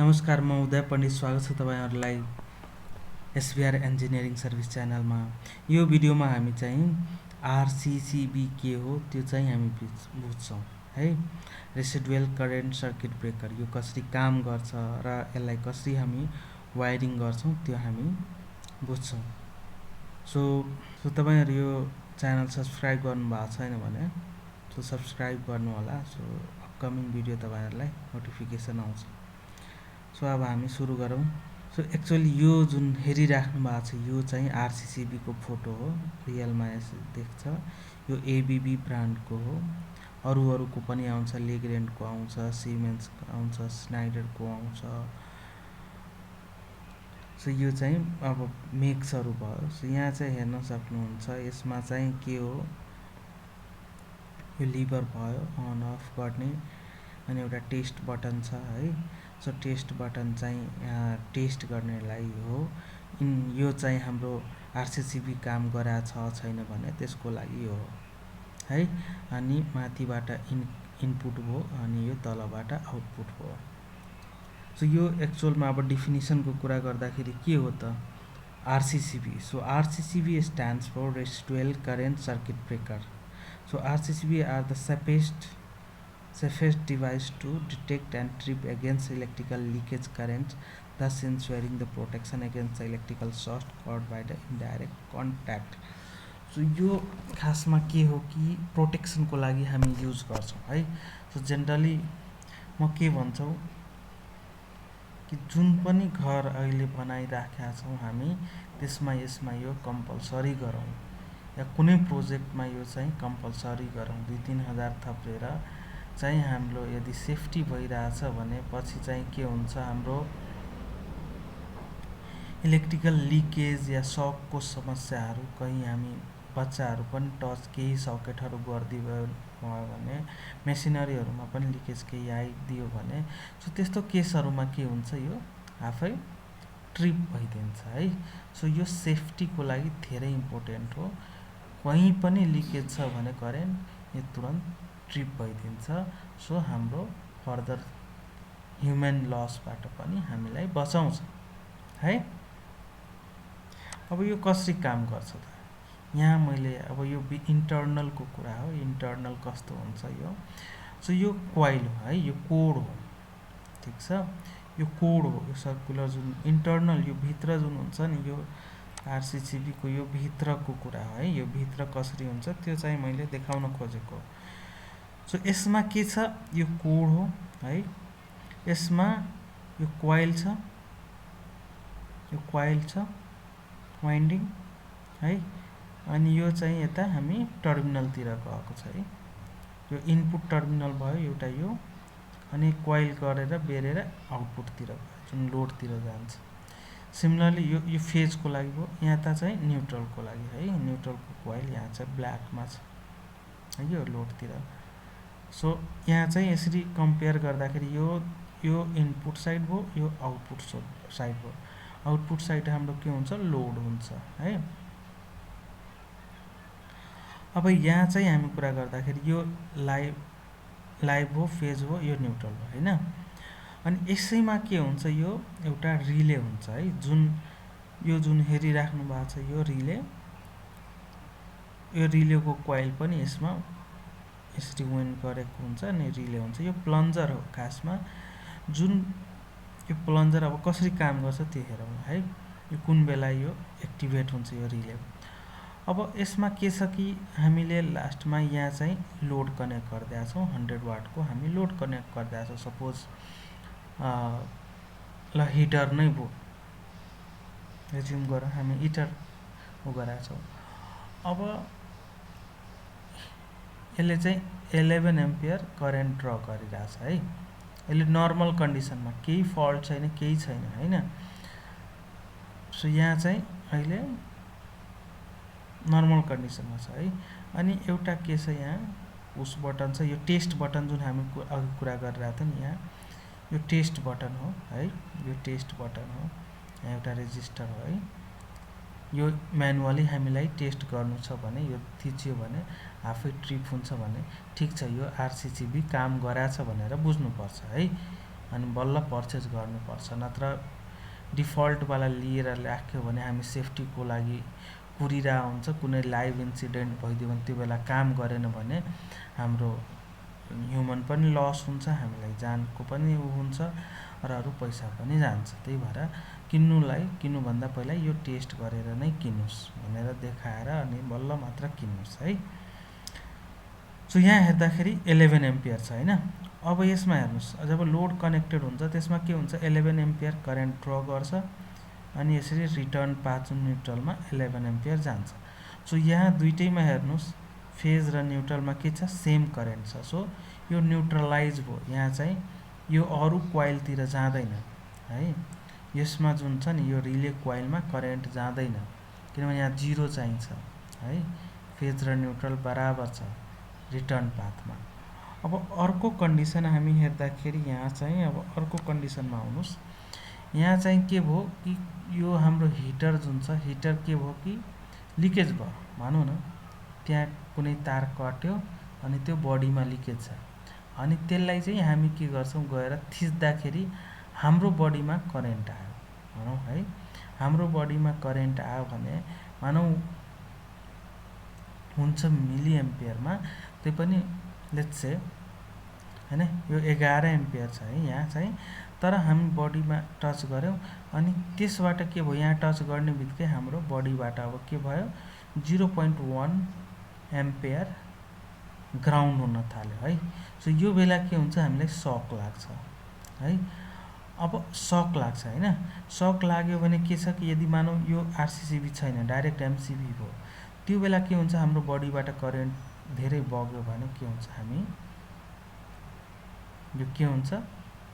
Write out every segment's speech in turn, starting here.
नमस्कार, म उदय पण्डित। स्वागत छ तपाईहरुलाई एसबीआर इन्जिनियरिङ सर्भिस च्यानलमा। यो भिडियोमा हामी चाहिँ आरसीसीबी के हो त्यो चाहिँ हामी बुझ्छौं है। रेसिडुअल करेन्ट सर्किट ब्रेकर यो कसरी काम गर्छ र यसलाई कसरी हामी वायरिङ गर्छौं त्यो हामी बुझ्छौं। सो तपाईहरु यो च्यानल सब्स्क्राइब गर्नुभएको छैन भने सब्स्क्राइब गर्नु होला। सो अपकमिङ भिडियो तपाईहरुलाई नोटिफिकेसन आउँछ। सो अब हामी सुरु गरौं। सो एक्चुअली यो जुन हेरिराख्नु भएको छ यो चाहिँ आरसीसीबी को फोटो हो। रियलमा यसो देख्छ। यो एबीबी ब्रान्डको हो। अरूको पनि आउँछ, लेग्रेन्डको आउँछ, सिमेन्सको आउँछ, स्नाइडरको आउँछ। सो यो चाहिँ अब मेक्सहरु भयो। सो यहाँ चाहिँ हेर्न सक्नुहुन्छ यसमा चाहिँ के हो, यो लिभर भयो अन अफ गर्ने अनि एउटा टेस्ट बटन छ है। सो टेस्ट बटन चाहिँ यहाँ टेस्ट गर्नेलाई हो। यो चाहिँ हाम्रो आरसीसीबी काम गराछ छैन भने त्यसको लागि हो है। अनि माथिबाट इनपुट भयो अनि यो तलबाट आउटपुट भयो। सो यो एक्चुअलमा अब डेफिनिसनको कुरा गर्दाखेरि के हो त RCCB. So RCCB stands for residual current circuit breaker. So RCCB are the safest device to detect and trip against electrical leakage currents, thus ensuring the protection against the electrical short caused by the indirect contact. So यो खासमा के हो कि protection को लागि हामी use गर्छौं है। सो जनरली म के भन्छौ कि जुन पनि घर अहिले बनाइराखेका छौं हामी त्यसमा यसमा यो कम्पल्सरी गरौं या कुनै प्रोजेक्टमा यो चाहिँ कम्पल्सरी गरौं। 2-3 हजार थपेर चाहिँ हाम्रो यदि सेफ्टी भइराछ भने पछि चाहिँ के हुन्छ, हाम्रो इलेक्ट्रिकल लिकेज या शकको समस्याहरु, कहीं हामी बच्चाहरु पनि टच केही सकेटहरु गर्दियो भने मेसिनरीहरुमा पनि लिकेज केही आइदियो भने सो त्यस्तो केसहरुमा के हुन्छ, यो आफै ट्रिप भइदिन्छ है। सो यो सेफ्टी को लागि धेरै इम्पोर्टेन्ट हो। कहीं पनि लिकेज छ भने करेन्ट यो तुरन्त ट्रिप भइदिन्छ। सो हाम्रो फर्दर ह्युमन लसबाट पनि हामीलाई बचाउँछ है। अब यो कसरी काम गर्छ त यहाँ मैले अब यो इन्टर्नल को कुरा हो। इन्टर्नल कस्तो हुन्छ यो। सो यो कोइल हो है, यो कोड हो, ठीक छ। यो कोड हो, यो सर्कुलर जुन इन्टर्नल यो भित्र जुन हुन्छ नि, यो आरसीसीबी को यो भित्रको कुरा हो है। यो भित्र कसरी हुन्छ त्यो चाहिँ मैले देखाउन खोजेको। सो यसमा के छ, यो कोड हो है। यसमा यो कोइल छ, यो कोइल छ वाइन्डिङ है। अनि यो चाहिँ यता हामी टर्मिनल तिर गएको छ है। यो इनपुट टर्मिनल भयो एउटा यो, अनि कोइल गरेर बेरेर आउटपुट तिर गयो जुन लोड तिर जान्छ। सिमिलरली यो फेज को लागि भयो। यहाँ त चाहिँ न्यूट्रल को लागि है। न्यूट्रल को कोइल यहाँ चाहिँ ब्ल्याक मा छ है, यो लोड तिर। सो यहाँ चाहिँ यसरी कम्पेयर गर्दाखेरि यो इनपुट साइड भयो, यो आउटपुट साइड भयो। आउटपुट साइड हाम्रो के हुन्छ, लोड हुन्छ है। अब यहाँ चाहिँ हामी कुरा गर्दाखेरि यो लाइभ हो, फेज हो, यो न्यूट्रल हो हैन। अनि यसैमा के हुन्छ, यो एउटा रिले हुन्छ है। यो जुन हेरिराख्नु भएको छ यो रिले, यो रिलेको कोइल पनि यसमा यसरी विन्ड गरेको हुन्छ अनि रिले हुन्छ। यो प्लन्जर हो खासमा। जुन यो प्लन्जर अब कसरी काम गर्छ त्यो हेरौँ है। यो कुन बेला यो एक्टिभेट हुन्छ यो रिले। अब यसमा के छ कि हामीले लास्टमा यहाँ चाहिँ लोड कनेक्ट गर्दै छौं। 100 वाट को हामी लोड कनेक्ट गर्दै छौं। सपोज ल हिटर नै भो रेज्युम गर, हामी हिटर हो गराएको छौं। अब यसले चाहिँ 11 एम्पियर करेन्ट ड्र गरिरहेछ है। यसले नर्मल कन्डिसनमा केही फल्ट छैन, केही छैन हैन। सो यहाँ चाहिँ अहिले नर्मल कन्डिसनमा छ है। अनि एउटा के छ, यहाँ पुश बटन छ। यो टेस्ट बटन जुन हामी अघि कुरा गरिरहेका थियौं नि, यहाँ यो टेस्ट बटन हो है। यो टेस्ट बटन हो। यहाँ एउटा रेजिस्टर हो है। यो म्यानुअली हामीलाई टेस्ट गर्नु छ भने यो थिच्यो भने आफै ट्रिप हुन्छ भने ठीक छ, यो आरसीसीबी काम गराछ भनेर बुझ्नु पर्छ है। अनि बल्ल पर्चेज गर्नुपर्छ, नत्र डिफल्टवाला लिएर राख्यो भने हामी सेफ्टीको लागि कुरिरहेको हुन्छ, कुनै लाइभ इन्सिडेन्ट भइदियो भने त्यो बेला काम गरेन भने हाम्रो ह्युमन पनि लस हुन्छ, हामीलाई जानको पनि ऊ हुन्छ र अरू पैसा पनि जान्छ। त्यही भएर किन्नुभन्दा पहिला यो टेस्ट गरेर नै किन्नुस् भनेर देखाएर अनि बल्ल मात्र किन्नुस् है। सो यहाँ हेर्दाखेरि 11 एम्पियर छ हैन। अब यसमा हेर्नुस्, जब लोड कनेक्टेड हुन्छ त्यसमा के हुन्छ, 11 एम्पियर करेन्ट ड्र गर्छ अनि यसरी रिटर्न पाथ न्युट्रलमा 11 एम्पियर जान्छ। सो यहाँ दुईटैमा हेर्नुस्, फेज र न्युट्रलमा के छ, सेम करेन्ट छ। सो यो न्युट्रलाइज भयो, यहाँ चाहिँ यो अरू कोइलतिर जाँदैन है। यसमा जुन छ नि यो रिले कोइलमा करेन्ट जाँदैन किनभने यहाँ 0 चाहिन्छ है। फेज र न्युट्रल बराबर छ रिटर्न पाथमा। अब अर्को कन्डिसन हामी हेर्दाखेरि यहाँ चाहिँ अब अर्को कन्डिसनमा आउनुस्, यहाँ चाहिँ के भयो कि यो हाम्रो हिटर जुन छ, हिटर के भयो कि लिकेज भयो भनौँ न, त्यहाँ कुनै तार कट्यो अनि त्यो बडीमा लिकेज छ अनि त्यसलाई चाहिँ हामी के गर्छौँ, गएर थिच्दाखेरि हाम्रो बडीमा करेन्ट आयो भनौँ है। हाम्रो बडीमा करेन्ट आयो भने मानौँ हुन्छ मिली एम्पियरमा, त्यो पनि लेट्स से हैन, यो 11 एम्पियर छ है यहाँ चाहिँ। तर हामी बडीमा टच गऱ्यौँ अनि त्यसबाट के भयो, यहाँ टच गर्ने बित्तिकै हाम्रो बडीबाट अब के भयो, 0.1 एम्पियर ग्राउन्ड हुन थाल्यो है। सो यो बेला के हुन्छ, हामीलाई सक लाग्छ है। अब सक लाग्छ हैन, सक लाग्यो भने के छ कि यदि मानौँ यो आरसीसीबी छैन, डाइरेक्ट एमसीबी भयो, त्यो बेला के हुन्छ, हाम्रो बडीबाट करेन्ट धेरै बग्यो भने के हुन्छ, हामी यो के हुन्छ,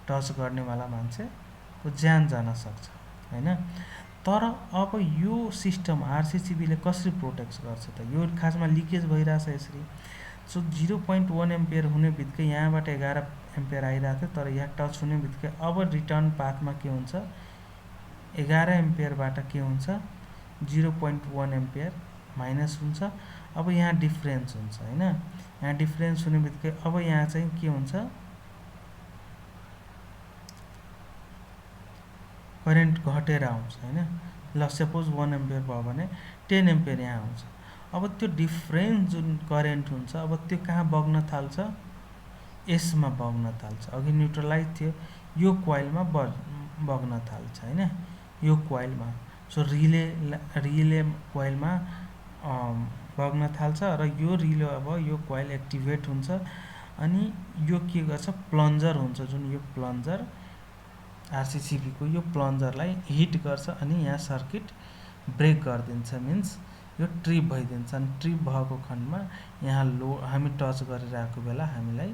टच गर्नेवाला मान्छेको ज्यान जान सक्छ हैन। तर अब यो सिस्टम आरसीसीबीले कसरी प्रोटेक्ट गर्छ त, यो खासमा लिकेज भइरहेछ यसरी। सो 0.1 एम्पियर हुने बित्तिकै यहाँबाट 11 एम्पियर आइरहेको थियो, तर यहाँ टच हुने बित्तिकै अब रिटर्न पाथमा के हुन्छ, 11 एम्पियरबाट के हुन्छ, 0.1 एम्पियर माइनस हुन्छ। अब यहाँ डिफरेन्स हुन्छ हैन, यहाँ डिफरेन्स हुने बित्तिकै अब यहाँ चाहिँ के हुन्छ, करेन्ट घटेर आउँछ हैन। ल सपोज 1 एम्पियर भयो भने 10 एम्पियर यहाँ आउँछ। अब त्यो डिफरेन्स जुन करेन्ट हुन्छ अब त्यो कहाँ बग्न थाल्छ, यसमा बग्न थाल्छ। अघि न्युट्रलाइज थियो, यो कोइलमा बग्न थाल्छ हैन, यो कोइलमा। सो रिले कोइलमा बग्न थाल्छ र यो रिले अब यो कोइल एक्टिभेट हुन्छ अनि यो के गर्छ, प्लन्जर हुन्छ, जुन यो प्लन्जर आरसीसीबीको यो प्लन्जरलाई हिट गर्छ अनि यहाँ सर्किट ब्रेक गरिदिन्छ, मिन्स यो ट्रिप भइदिन्छ। अनि ट्रिप भएको खण्डमा यहाँ हामी टच गरिरहेको बेला हामीलाई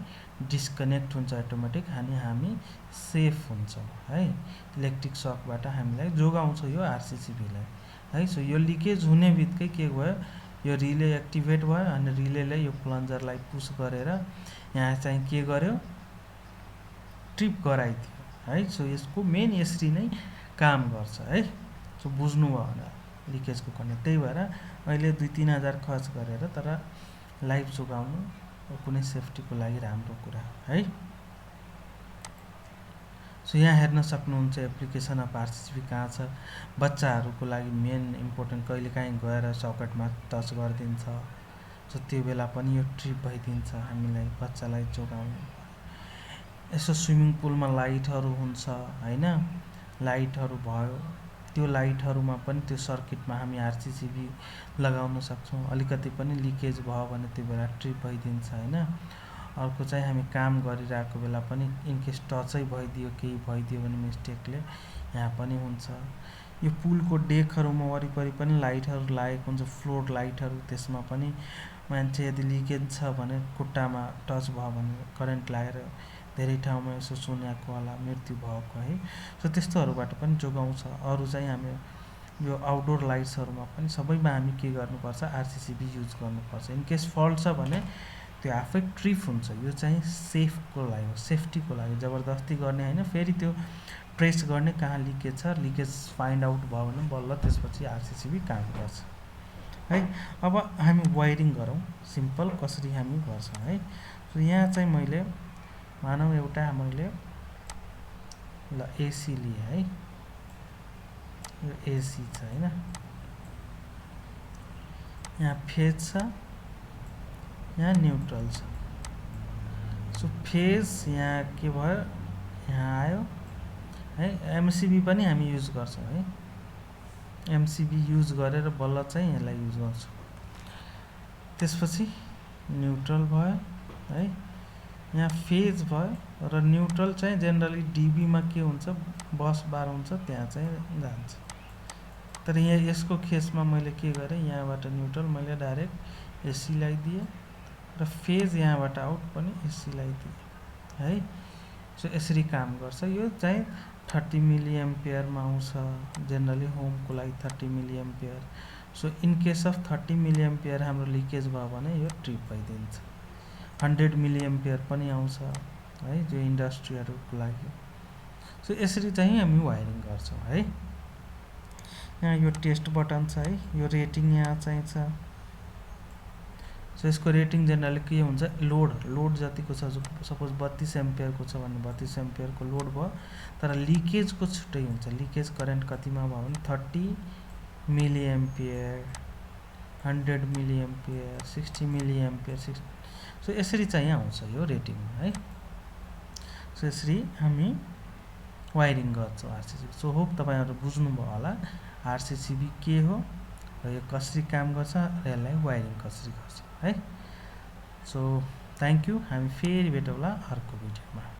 डिस्कनेक्ट हुन्छ अटोमेटिक अनि हामी सेफ हुन्छौँ है। इलेक्ट्रिक सकबाट हामीलाई जोगाउँछ यो आरसीसीबीलाई है। सो यो लिकेज हुने बित्तिकै के भयो, यो रिले एक्टिभेट भयो अनि रिलेले यो प्लन्जरलाई पुस गरेर यहाँ चाहिँ के गर्यो, ट्रिप गराइदियो है। सो यसको मेन यसरी नै काम गर्छ है। सो बुझ्नु भयो होला लिकेजको कन्डिसन। त्यही भएर अहिले 2-3 हजार खर्च गरेर तर लाइफ जोगाउनु कुनै सेफ्टीको लागि राम्रो कुरा है। सो यहाँ हेर्न सक्नुहुन्छ एप्लिकेसन अफ आरसीसीबी कहाँ छ। बच्चाहरूको लागि मेन इम्पोर्टेन्ट, कहिलेकाहीँ गएर सकेटमा टच गरिदिन्छ, सो त्यो बेला पनि यो ट्रिप भइदिन्छ, हामीलाई बच्चालाई जोगाउनु। यसो स्विमिङ पुलमा लाइटहरू हुन्छ हैन, लाइटहरू भयो, त्यो लाइटहरूमा पनि त्यो सर्किटमा हामी आरसीसीबी लगाउन सक्छौँ। अलिकति पनि लिकेज भयो भने त्यो बेला ट्रिप भइदिन्छ हैन। अर्को चाहिँ हामी काम गरिरहेको बेला पनि इनकेस टचै भइदियो, केही भइदियो भने मिस्टेकले यहाँ पनि हुन्छ। यो पुलको डेकहरूमा वरिपरि पनि लाइटहरू लागेको हुन्छ, फ्लोर लाइटहरू, त्यसमा पनि मान्छे यदि लिकेज छ भने खुट्टामा टच भयो भने करेन्ट लागेर धेरै ठाउँमा यसो सुनेको होला, मृत्यु भएको है। सो त्यस्तोहरूबाट पनि जोगाउँछ। अरू चाहिँ हामी यो आउटडोर लाइट्सहरूमा पनि सबैमा हामी के गर्नुपर्छ, आरसीसीबी युज गर्नुपर्छ। इनकेस फल्ट छ भने त्यो आफै ट्रिप हुन्छ। यो चाहिँ सेफको लागि हो, सेफ्टीको लागि, जबरजस्ती गर्ने होइन। फेरि त्यो प्रेस गर्ने कहाँ लिकेज छ, लिकेज फाइन्ड आउट भयो भने बल्ल त्यसपछि आरसीसीबी काम गर्छ है। अब हामी वायरिङ गरौँ, सिम्पल कसरी हामी गर्छौँ है। सो यहाँ चाहिँ मैले मानौँ एउटा मैले ल एसी लिए है, यो एसी छ हैन, यहाँ फेज छ, यहाँ न्युट्रल छ। सो फेज यहाँ के भयो, यहाँ आयो है। एमसीबी पनि हामी युज गर्छौँ है, एमसीबी युज गरेर बल्ल चाहिँ यसलाई युज गर्छौँ। त्यसपछि न्युट्रल भयो है, यहाँ फेज भयो र न्युट्रल चाहिँ जेनरली डिबीमा के हुन्छ, बस बार हुन्छ, त्यहाँ चाहिँ जान्छ। तर यहाँ यसको केसमा मैले के गरेँ, यहाँबाट न्युट्रल मैले डाइरेक्ट एसी लगाइदिएँ र फेज यहाँबाट आउट पनि एसी लगाइदिएँ है। सो यसरी काम गर्छ। यो चाहिँ 30 मिली एम्पियरमा आउँछ जेनरली, होमको लागि 30 milli ampere. So in case of 30 milli ampere हाम्रो लिकेज भयो भने यो ट्रिप भइदिन्छ। 100 मिली एम्पियर पनि आउँछ है, जो इन्डस्ट्रीहरूको लागि। सो यसरी चाहिँ हामी वायरिङ गर्छौँ है। यहाँ यो टेस्ट बटन छ है, यो रेटिङ यहाँ चाहिँ छ। सो यसको रेटिङ जेनरली के हुन्छ, लोड जतिको छ, सपोज 32 एम्पियरको छ भने 32 एम्पियरको लोड भयो, तर लिकेजको छुट्टै हुन्छ। लिकेज करेन्ट कतिमा भयो भने 30 milli ampere, 100 milli ampere, 60 milli ampere, 60। So यसरी चाहिँ आउँछ यो रेटिङमा है। सो यसरी हामी वायरिङ गर्छौँ आरसीसीबी। सो होप तपाईँहरू बुझ्नुभयो होला आरसीसीबी के हो र यो कसरी काम गर्छ र यसलाई वायरिङ कसरी गर्छ है। सो थ्याङ्क यू, हामी फेरि भेटौँला अर्को भिडियोमा।